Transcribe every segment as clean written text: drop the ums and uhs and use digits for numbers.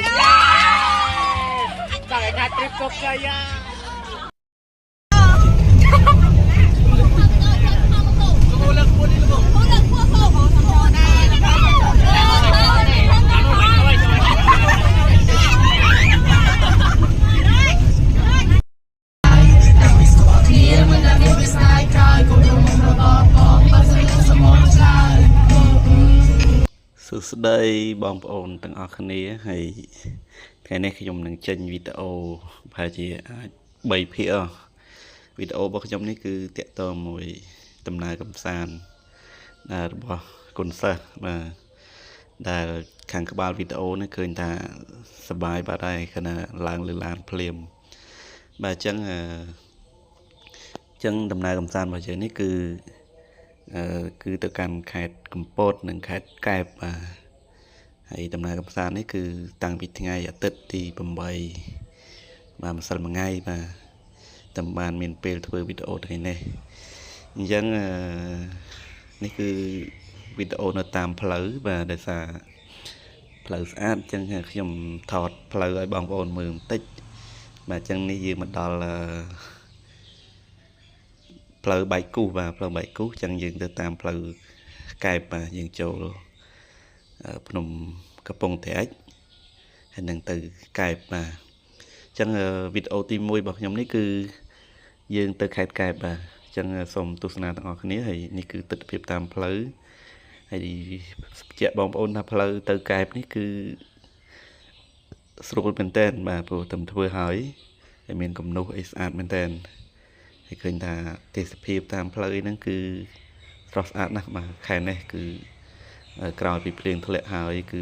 ចង់ឲ្យថា trip ជោគជ័យ សួស្តីបងប្អូនទាំងអស់គ្នាហើយថ្ងៃនេះខ្ញុំនឹងចេញវីដេអូប្រហែលជាអាច3ភាគវីដេអូរបស់ខ្ញុំនេះគឺតាក់ទងមួយដំណើរកំសាន្តដែលរបស់គុណសិស្សបាទដែលខាងក្បាលវីដេអូនេះឃើញថាសប្បាយបាត់ហើយខណៈឡើងលើឡានភ្លាមបាទអញ្ចឹងដំណើរកំសាន្តរបស់យើងនេះគឺទៅកាន់ខេត្តកំពតនិងខេត្តកែបបាទហើយដំណើរកំសាន្តនេះគឺតាំងពីថ្ងៃអាទិត្យទី8បាទម្សិលមួយថ្ងៃបាទតែបានមានពេលធ្វើវីដេអូថ្ងៃនេះអញ្ចឹងនេះគឺវីដេអូនៅតាមផ្លូវបាទដោយសារផ្លូវស្អាតអញ្ចឹងខ្ញុំថតផ្លូវឲ្យបងប្អូនមើលបន្តិចបាទអញ្ចឹងនេះយើងមកដល់ផ្លូវបែកគូសបាទផ្លូវបែកគូសចឹងយើងទៅតាមផ្លូវកែបបាទយើងចូលភ្នំកំពង់ត្រាចហើយនឹងទៅកែបបាទអញ្ចឹងវីដេអូទី1របស់ខ្ញុំនេះគឺយើងទៅខេត្តកែបបាទអញ្ចឹងសូមទស្សនាទាំងអស់គ្នាហើយនេះគឺទស្សនភាពតាមផ្លូវហើយបញ្ជាក់បងប្អូនថាផ្លូវទៅកែបនេះគឺស្រួលមែនតើបាទព្រោះតែធ្វើហើយហើយមានគំនូសអីស្អាតមែនតើហើយឃើញថាទេសភាពតាមផ្លូវហ្នឹងគឺស្រស់ស្អាតណាស់បាទខែនេះគឺក្រោយពីភ្លៀងធ្លាក់ហើយគឺ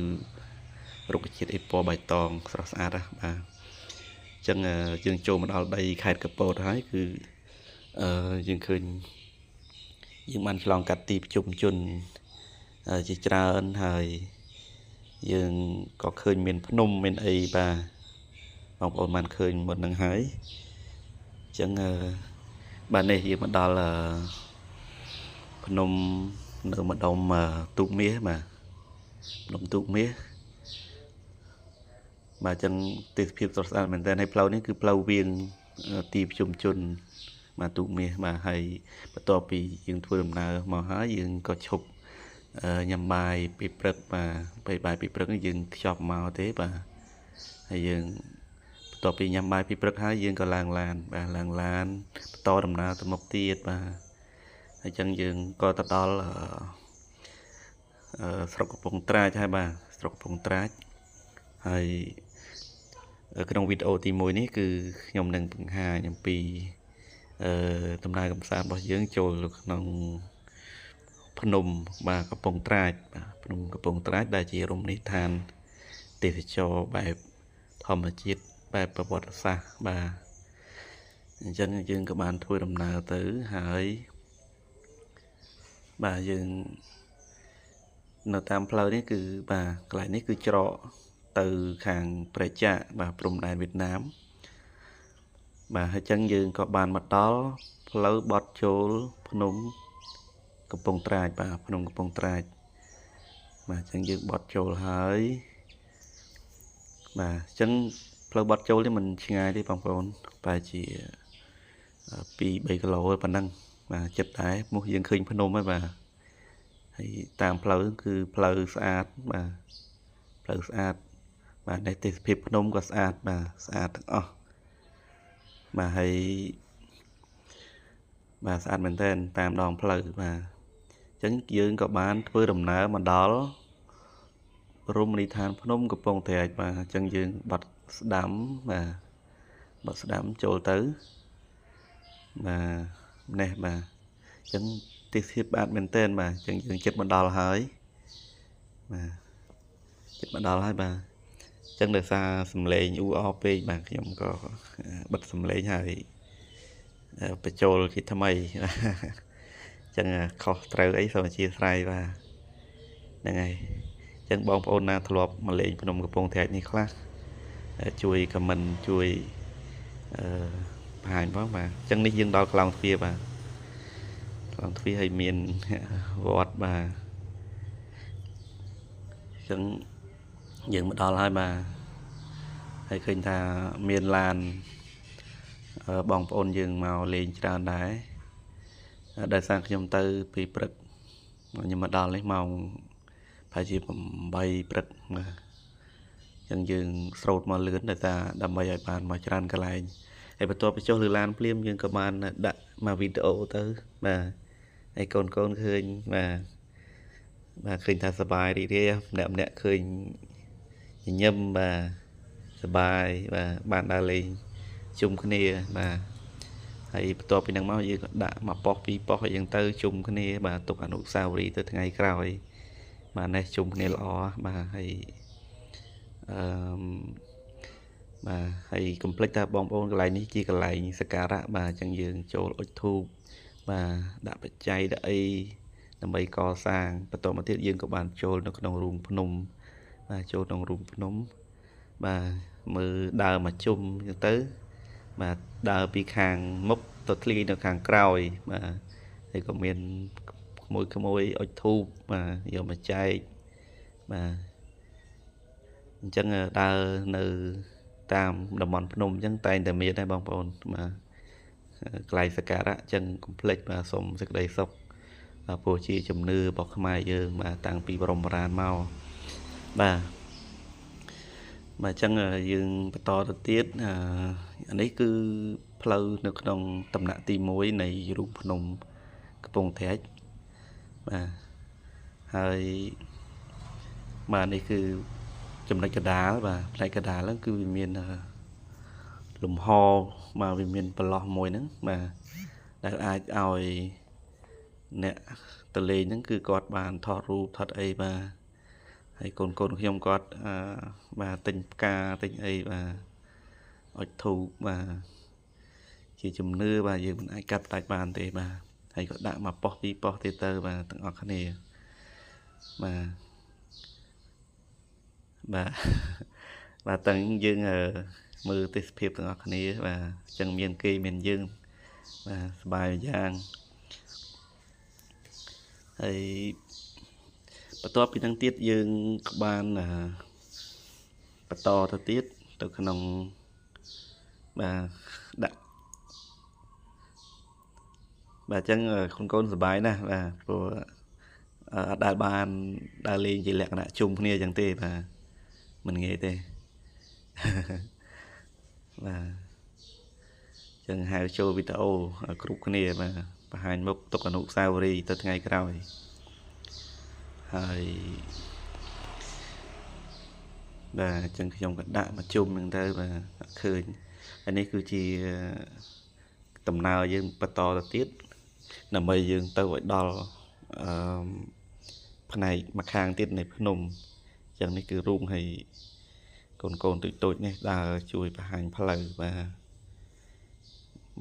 រុក្ខជាតិអីពណ៌បៃតងស្រស់ស្អាតណាស់បាទអញ្ចឹងយើងចូលមកដល់ដីខេត្តកពតហើយគឺយើងឃើញយើងបានឆ្លងកាត់ទីប្រជុំជនជាច្រើនហើយយើងក៏ឃើញមានភ្នំមានអីបាទបងប្អូនបានឃើញមុននឹងហើយអញ្ចឹងបាទនេះយើងមកដល់ភ្នំនៅម្ដុំទូកមាសបាទភ្នំទូកមាសបាទអញ្ចឹងទេសភាពស្រស់ស្អាតមែនទែនហើយផ្លូវនេះគឺផ្លូវវាងទីប្រជុំជនបាទទូកមាសបាទហើយបន្ទាប់ពីយើងធ្វើដំណើរមកហើយយើងក៏ឈប់ញ៉ាំបាយពីព្រឹកបាទពេលបាយពីព្រឹកយើងខ្ចប់មកទេបាទហើយយើងបន្ទាប់ពីញ៉ាំបាយពីព្រឹកហើយយើងក៏ឡើងឡានបាទឡើងឡានបន្តដំណើរទៅមុខទៀតបាទហើយចឹងយើងក៏ទៅដល់ស្រុកកំពង់ត្រាចហើយបាទស្រុកកំពង់ត្រាចហើយក្នុងវីដេអូទី1នេះគឺខ្ញុំនឹងបង្ហាញអំពីដំណើរកម្សាន្តរបស់យើងចូលក្នុងភ្នំបាទកំពង់ត្រាចបាទភ្នំកំពង់ត្រាចដែលជារមណីយដ្ឋានទេសចរបែបធម្មជាតិបែបប្រវត្តិសាស្ត្របាទអញ្ចឹងយើងក៏បានធ្វើដំណើរទៅហើយបាទយើងនៅតាមផ្លូវនេះគឺបាទកន្លែងនេះគឺច្រកទៅខាងព្រែកចាកបាទព្រំដែនវៀតណាមបាទហើយចឹងយើងក៏បានមកដល់ផ្លូវបត់ចូលភ្នំកំពង់ត្រាចបាទភ្នំកំពង់ត្រាចបាទអញ្ចឹងយើងបត់ចូលហើយបាទអញ្ចឹងផ្លូវបត់ចូលនេះមិនឆ្ងាយទេបងប្អូនប្រហែលជា2 3គីឡូប៉ុណ្ណឹងបាទចិត្តដែរមុខយើងឃើញភ្នំហើយបាទហើយតាមផ្លូវគឺផ្លូវស្អាតបាទផ្លូវស្អាតបាទនេះទេសភាពភ្នំក៏ស្អាតបាទស្អាតទាំងអស់បាទហើយបាទស្អាតមែនទែនតាមដងផ្លូវបាទអញ្ចឹងយើងក៏បានធ្វើដំណើរមកដល់រមណីយដ្ឋានភ្នំកំពង់ត្រាចបាទអញ្ចឹងយើងបាត់ស្ដាំបាទបាត់ស្ដាំចូលទៅបាទនេះបាទអញ្ចឹងទេសភាពស្អាតមែនទែនបាទអញ្ចឹងយើងចិត្តមកដល់ហើយបាទចិត្តមកដល់ហើយបាទអញ្ចឹងដោយសារសំឡេងអ៊ូអរពេកបាទខ្ញុំក៏បិទសំឡេងហើយបញ្ចូលជាថ្មីអញ្ចឹងខុសត្រូវអីសូមអធិស្ឋានបាទហ្នឹងហើយអញ្ចឹងបងប្អូនណាធ្លាប់មកលេងភ្នំកំពង់ត្រាចនេះខ្លះជួយខមមិនជួយបង្ហាញផងបាទអញ្ចឹងនេះយើងដល់ក្លោងទ្វារបាទក្លោងទ្វារហើយមានវត្តបាទអញ្ចឹងយើងមកដល់ហើយបាទ ហើយឃើញថាមានឡានបងប្អូនយើងមកលេងច្រើនដែរដោយសារខ្ញុំទៅពីព្រឹកខ្ញុំមកដល់នេះម៉ោងប្រហែលជា8ព្រឹកបាទអញ្ចឹងយើងស្រោតមកលឿនដោយសារដើម្បីឲ្យបានមកច្រើនកន្លែងហើយបន្ទាប់ពីចុះលើឡានភ្លាមយើងក៏បានដាក់មកវីដេអូទៅបាទហើយកូនៗឃើញបាទបាទឃើញថាសប្បាយរីករាយម្នាក់ម្នាក់ឃើញញញឹមបាទសប្បាយបាទបានដើរលេងជុំគ្នាបាទហើយបន្ទាប់ពីនឹងមកយើងក៏ដាក់មួយប៉ុស្តិ៍ពីរប៉ុស្តិ៍ឲ្យយើងទៅជុំគ្នាបាទទុកអនុស្សាវរីយ៍ទៅថ្ងៃក្រោយបាទនេះជុំគ្នាល្អបាទហើយអឺបាទហើយកុំភ្លេចថាបងប្អូនកន្លែងនេះជាកន្លែងសក្ការៈបាទអញ្ចឹងយើងចូលអុជធូបបាទដាក់បច្ច័យដាក់អីដើម្បីកសាងបន្តមកទៀតយើងក៏បានចូលនៅក្នុងរូងភ្នំបាទចូលក្នុងរូងភ្នំបាទមើលដើរមកជុំអញ្ចឹងទៅបាទដើរពីខាងមុខទៅធ្លាយនៅខាងក្រោយបាទហើយក៏មានក្មួយៗអុជធូបបាទយកមកចែកបាទអញ្ចឹងដើរនៅតាមតំបន់ភ្នំអញ្ចឹងតែងតែមានដែរបងប្អូនបាទកន្លែងសក្ការៈអញ្ចឹងកុំភ្លេចបាទសូមសេចក្តីសុខបាទព្រោះជាជំនឿរបស់ខ្មែរយើងបាទតាំងពីបរមបុរាណមកបាទបាទអញ្ចឹងយើងបន្តទៅទៀតអានេះគឺផ្លូវនៅក្នុងតំណាក់ទី1នៃរូងភ្នំកំពង់ត្រាចបាទហើយបាទនេះគឺចំណុចកដាលបាទផ្នែកកដាលហ្នឹងគឺវាមានលំហបាទវាមានប្រឡោះមួយហ្នឹងបាទដែលអាចឲ្យអ្នកទៅលេងហ្នឹងគឺគាត់បានថតរូបថតអីបាទហើយកូនខ្ញុំគាត់បាទទិញផ្កាទិញអីបាទអុជធូបបាទជាជំនឿបាទយើងមិនអាចកាត់ផ្ដាច់បានទេបាទហើយក៏ដាក់មកប៉ុស្តិ៍ពីរប៉ុស្តិ៍ទៀតទៅបាទទាំងអស់គ្នាបាទបាទបាទតាំងយើងមើលទេសភាពទាំងអស់គ្នាបាទអញ្ចឹងមានគេមានយើងបាទសប្បាយយ៉ាងហើយបន្ទាប់ពីនឹងទៀតយើងក៏បានបន្តទៅទៀតទៅក្នុងបាទដាក់បាទអញ្ចឹងកូនសប្បាយណាស់បាទព្រោះអត់ដែលបានដើរលេងជាលក្ខណៈជុំគ្នាអញ្ចឹងទេបាទមិនងាយទេបាទអញ្ចឹងហៅចូលវីដេអូគ្រប់គ្នាបាទបង្ហាញមុខទុកអនុស្សាវរីយ៍ទៅថ្ងៃក្រោយហើយបាទអញ្ចឹងខ្ញុំក៏ដាក់មកជុំហ្នឹងទៅបាទឃើញហើយនេះគឺជាដំណើរយើងបន្តទៅទៀតដើម្បីយើងទៅឲ្យដល់អឺផ្នែកម្ខាងទៀតនៃភ្នំអញ្ចឹងនេះគឺរូងហើយកូនតូចៗនេះដើរជួយបង្ហាញផ្លូវបាទ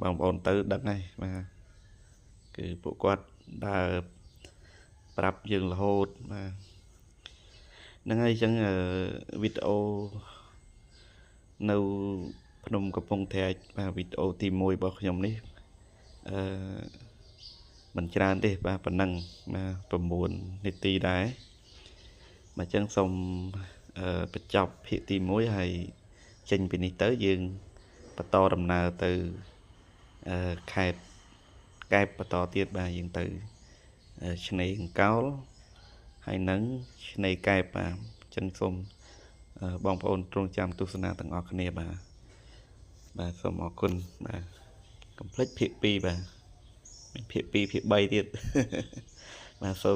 បងប្អូនទៅដឹងហើយបាទគឺពួកគាត់ដើរប្រាប់យើងរហូតបាទហ្នឹងហើយអញ្ចឹងវីដេអូនៅភ្នំកំពង់ត្រាចបាទវីដេអូទី1របស់ខ្ញុំនេះអឺមិនច្រើនទេបាទប៉ុណ្ណឹងបាទ9នាទីដែរបាទអញ្ចឹងសូមបញ្ចប់ភាគទី1ហើយចេញពីនេះទៅយើងបន្តដំណើរទៅខេត្តកែបបន្តទៀតបាទយើងទៅឆ្នេរអង្កោលហើយនឹងឆ្នេរកែបបាទអញ្ចឹងសូមបងប្អូនទ្រង់ចាំទស្សនាទាំងអស់គ្នាបាទបាទសូមអរគុណបាទកុំភ្លេចភាគ2បាទមានភាគ2ភាគ3ទៀតបាទសូម